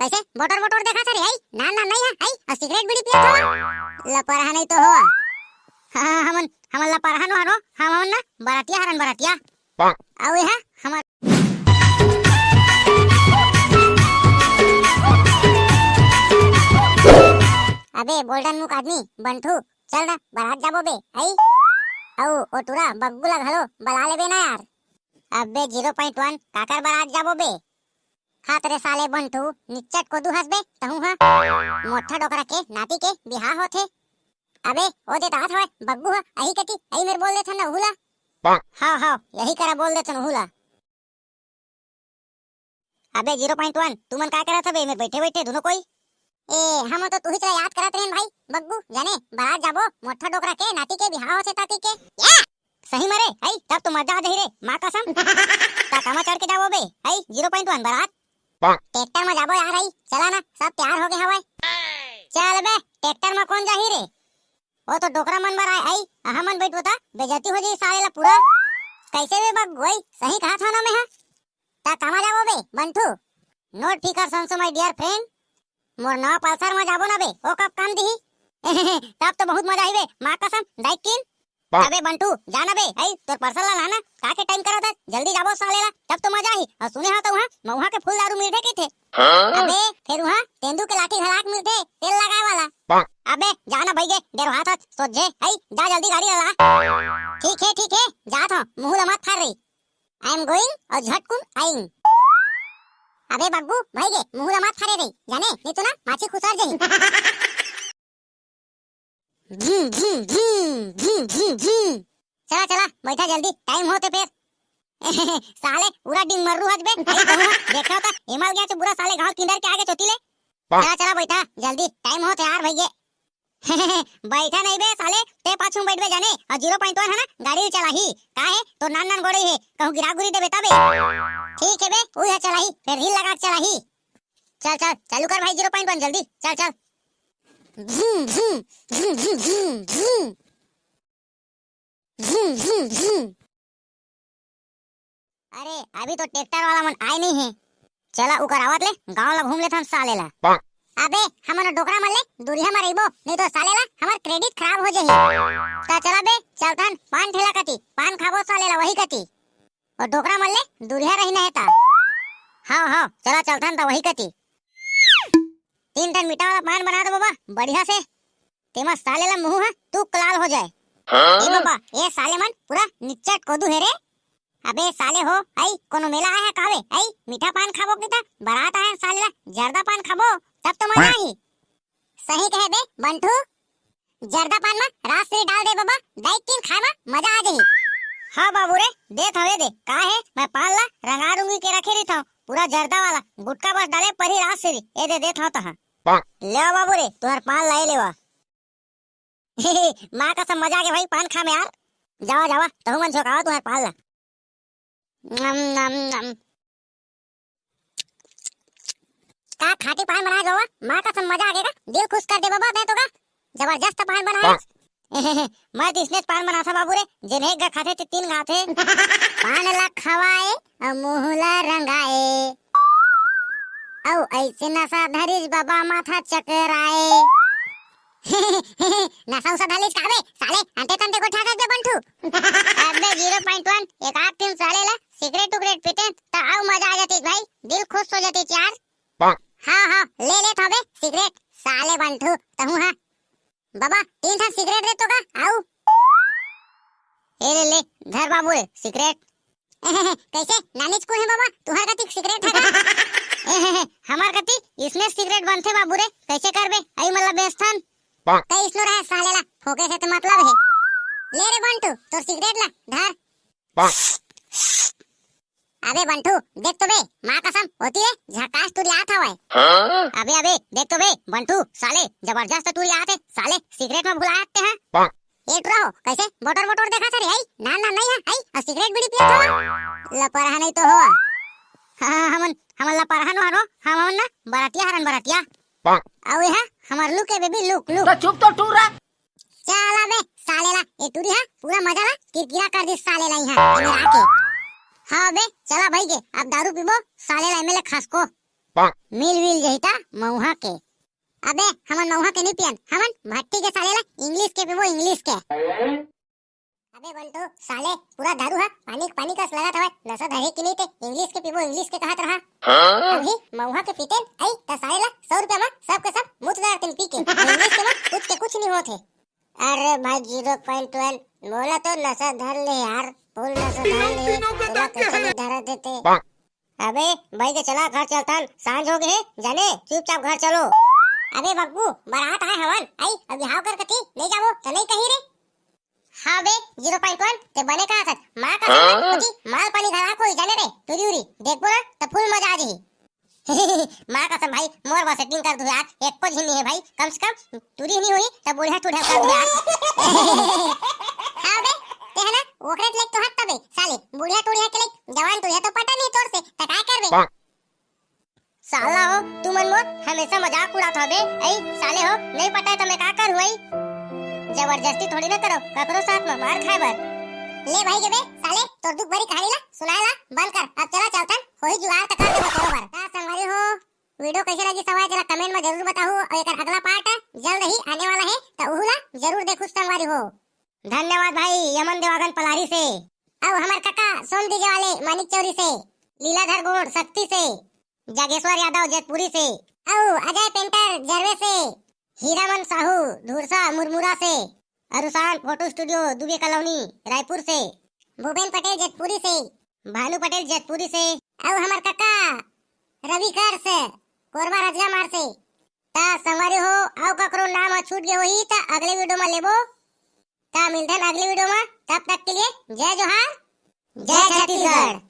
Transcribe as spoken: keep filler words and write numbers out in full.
कैसे voter voter देखा था रे, आई? ना ना नहीं है, आई? और सिगरेट बीड़ी पिया था? लपरहा नहीं तो हो। हाँ, हाँ, हमन, हमन लपरहा नो हरो, हमन ना बरातिया हरन बरातिया। अउ यहाँ हमर अबे बोल्डन मुख आदमी बंठू, चल ना बरात जाबो बे, आई? अउ ओ टूरा बग्गू ला घलो बला लेबे ना यार। अबे ज़ीरो पॉइंट वन काकर बरात जाबो बे? हात रे साले बंठू, निच्चट कोदू हस बे तहूँ हा। मोट्ठा डोकरा के नाती के बिहाव होथे। अबे ओ दे तात हवय बग्गू हा, अही कती, अही मेर बोल देथन ना उहू ला। हाँ, हाँ, यही करा बोल देथन उहू ला। अबे ज़ीरो पॉइंट वन, तुमन काय करत हबे एमे बइठे बइठे दुनो कोई? ए, हम तो तुही ला याद करत रहेन भाई, बग्गू, जाने, बरात जाबो, मोट्ठा डोकरा के नाती के बिहाव होथे ताती के। या! सही मरे, हई, तब तो मजा आ जाही रे, माँ कसम। ता कामा चढ़ के जाबो बे, हई, ज़ीरो पॉइंट वन बरात। ट्रैक्टर में जाबो यार, हई, चला ना, सब तैयार हो गए हवय। चल बे, ट्रैक्टर में कौन जाही रे? ओ तो डोकरा मन बर आए आई, हमन बइठबो त बेइज्जती हो जाही साले ला पूरा। कैसे बे बग्गू, सही कहा था ना मैं, हाँ? ता कामा जाबो बे, बंठू? Not फिकर संसो my dear friend, मोर नवा पल्सर में जाबो ना बे, ओ कब काम दिही। तब तो बहुत मजा आही बे, माँ कसम, दाई किन। अबे बंठू, जा ना बे, आई, तोर पल्सर ला लाना, का के टाइम करत हस, जल्दी जाबो साले ला, तब तो मजा आही। और सुने हो तो वहाँ, महुआ के फुल दारू मिलथे कथे। हाँ? अबे, फेर उहाँ तेंदू के लाठी घलाक मिलथे, तेल लगाए वाला। अबे, जा ना भइगे, डेरवात हस, सोझे, हई, जा जल्दी गाड़ी ला ला। ठीक है, ठीक है, जात हँव, मुँह ला मत फार रही। I am going और झटकुन आइंग। अबे बग्गू, भइगे, मुँह ला मत फारे रही, जाने, नहीं तो ना, माछी खुसर जाही। झुम, झुम, झुम, झुम, झुम, झुम। चला, चला, बइठा जल्दी, टाइम होथे फेर। साले, पूरा डिंग मर्रू हस बे, भाई कहूँ, देखा था, एमल गया तो पूरा साले गाँव किंदर के आगे चोती ले। चला, चला, बइठा, जल्दी, टाइम होथे यार भइगे। बइठा नहीं बे साले, ते पाछू में बइठबे जाने, और ज़ीरो पॉइंट वन है ना, गाड़ी चलाही, का है, तो नान नान गोड़े है, कहूँ गिरा गुरी देबे तबे। ठीक है बे, उही चलाही, फेर रील लगा के चलाही। चल, चल, चालू कर भाई ज़ीरो पॉइंट वन जल्दी, चल, चल। झुम, झुम, झुम, झुम, झुम, झुम। झुम, झुम, झुम। अरे, अभी तो ट्रैक्टर वाला मन आए नहीं है। चला, उकर आवत ले गाँव ला घूम लेथन साले ला। अबे, हमन डोकरा मन ले दूरिहा म रहिबो, नहीं तो साले ला हमर credit खराब हो जाही। त चला बे, चलथन पान ठेला कती, पान खाबो साले ला वही कती। और डोकरा मन ले दूरिहा रहिना हे ता। हाँ, हाँ, चला चलथन त वही कती। तीन ठन मीठा वाला पान बना दो बाबा, बढ़िया से। तेमा साले ला मुँह ह तूक लाल हो जाए। हाँ? ए बाबा, ए साले मन पूरा निच्चट कोदू हे रे। अबे साले हो, आई कोनो मेला आया है कावे? आई मीठा पान खाबो किता? बरात आया है साले ला, जर्दा पान खाबो, तब तो मजा आही। सही कहे बे बंठू, जर्दा पान मा राजश्री डाल दे बाबा, दाई किन खाए मा मजा आ जाही। हाँ बाबू रे, देत हवे दे, का है, मैं पान ला रंगा रुंगी के रखे रहिथव, पूरा जर्दा वाला, गुटका बस डाले परी राजश्री, ए दे देत हव तहाँ। लेवा बाबू रे, तुहर पान ला ए लेवा। माँ कसम मजा आ गया भाई पान खा में यार। जावा, जावा, तहू मन झोंकावा तुहर पान ला। नम, नम, नम। का खाटी पान बनाए गवा? माँ कसम मजा आ गया का? दिल खुश कर दे बाबा, मैं तो का जबरदस्त पान बनाए। मैं तो इसने पान बनाथा बाबू रे, जेन एक गा खाथे ते तीन गा आथे। पान ला खवाए अउ मुँह ला रंगाए, अउ ऐसे नशा धरिस बाबा माथा चकराए। नशा उसा धरिस काबे साले, अंते तंते को ठाकत बे बंठू। अबे ज़ीरो पॉइंट वन, एक आध दिन साले ला सिगरेट उगरेट पीते त अउ मजा आ जाती भाई, दिल खुश हो जाती यार। हाँ हाँ, ले ले थाबे सिगरेट साले बंठू, तहू हाँ। बाबा, तीन ठन सिगरेट दे तो का? आऊ। ए ले, ले, धर बाबू रे, सिगरेट। कैसे? नानीच कुन हे बाबा, तुहर कतिक सिगरेट हे का? हमर कति इसने सिगरेट बनथे बाबू रे, कैसे करबे? आई मतलब बेचथन। कई इसनो रहे साले ला, फोके से तो मतलब है। ले रे बंटू, तोर सिगरेट ला, धर। अबे बंटू, देख तो बे, माँ कसम, होती रे, झकास तुरियात हवय। हाँ? अबे, अबे, देख तो बे, बंटू, साले, जबरदस्त तुरियात हे, साले, सिगरेट में भुलात हे, हाँ? ए टुरा हो, कैसे बोटर बोटर देखा था रे, आई? ना, ना, नहीं है, आई, और सिगरेट बीड़ी पिया था? लपरहा नहीं तो हो। हाँ, हाँ, हमन, हमन लपरहा नो हरो, हमन ना, बरातिया हरन बरातिया। अउ ये हा, हमर लुक है बेबी, लुक, लुक। तो चुप तो टूरा। चला बे, साले ला, ए टूरी हा, पूरा मजा ला, किरकिरा कर दिस साले ला इहाँ, एमे आके। हाँ बे, चला भाई के, अब दारू पीबो, साले ला एमे ले खसको। मिल विल जही ता मऊहा के। अबे, हमन मऊहा के नहीं पियन, हमन भट्टी के साले ला English के पीबो, English के। अबे बंटू, साले पूरा दारू हा पानी पानी कस लगत हवय, नशा धरे कि नहीं ते English के पीबो, English के कहत रहा। अभी मऊहा के पीतेन आई त साले ला सौ रुपया मा सब के सब मुत दर तेन पी के, English के मा कुछ के कुछ नहीं होत हे। अरे भाई zero point one, मोला तो नशा धर ले यार, full नशा धर ले, तोला कैसे नहीं धरा देते। अबे भाई के चला घर चलतन, सांझ हो गए हे जाने, चुपचाप घर चलो। अबे बग्गू, बारात आए हवन, आई अब बिहाव कर कथी नहीं जाबो त नहीं कही रे। हाँ बे zero point one, ते बने कहा सच, माँ का हाँ? माल पानी घला कोई जाने रे, टुरी उरी देखबो ना त full मजा आ जाही। माँ कसम भाई, मोर बर setting कर दू यार, एको झिन नहीं है भाई, कम से कम टुरी नहीं हुई त बुढ़िया टुढ़िया कर दू यार। हाँ बे, ते है ना, ओकरे लेक तो हट तबे साले, बुढ़िया टुढ़िया के लेक जवान टुढ़िया तो पटा नहीं तोर से, त काय करबे? साला हो, तुमन मोर हमेशा मजाक उड़ात हवे। ऐ साले हो, नहीं पटाए त मैं का करूँ ऐ? जबरदस्ती थोड़ी ना करो ककरो साथ में मार खाए बर। ले भाई के बे, साले तोर दुख भरी कहानी ला सुनाए ला बंद कर। अब चला चलथन, होही जुगाड़ त कर देबो तोरो बर। का संगवारी हो, video कैसे लगी सवाए जरा comment में जरूर बताहू। और एकर अगला part जल्द ही आने वाला है, त उहू ला जरूर देखू संगवारी हो। धन्यवाद भाई यमन देवागन पलारी से। अउ हमर कका सोम दीजे वाले मानिक चौरी से, लीलाधर गोंड सक्ती से, जागेश्वर यादव जैतपुरी से, अउ अजय पेंटर जरवे से, हीरामन साहू धुरसा मुरमुरा से, अरुसान photo studio Dubey colony Raipur से, भूपेन पटेल जैतपुरी से, भानु पटेल जैतपुरी से, अउ हमर कका रवि कर से, कोरबा रजगा मार से। त संगवारी हो, अउ ककरो नाम ह छूट गे होही त अगले video म लेबो। त मिलथन अगले video म, तब तक के लिए जय जोहार, जय छत्तीसगढ़।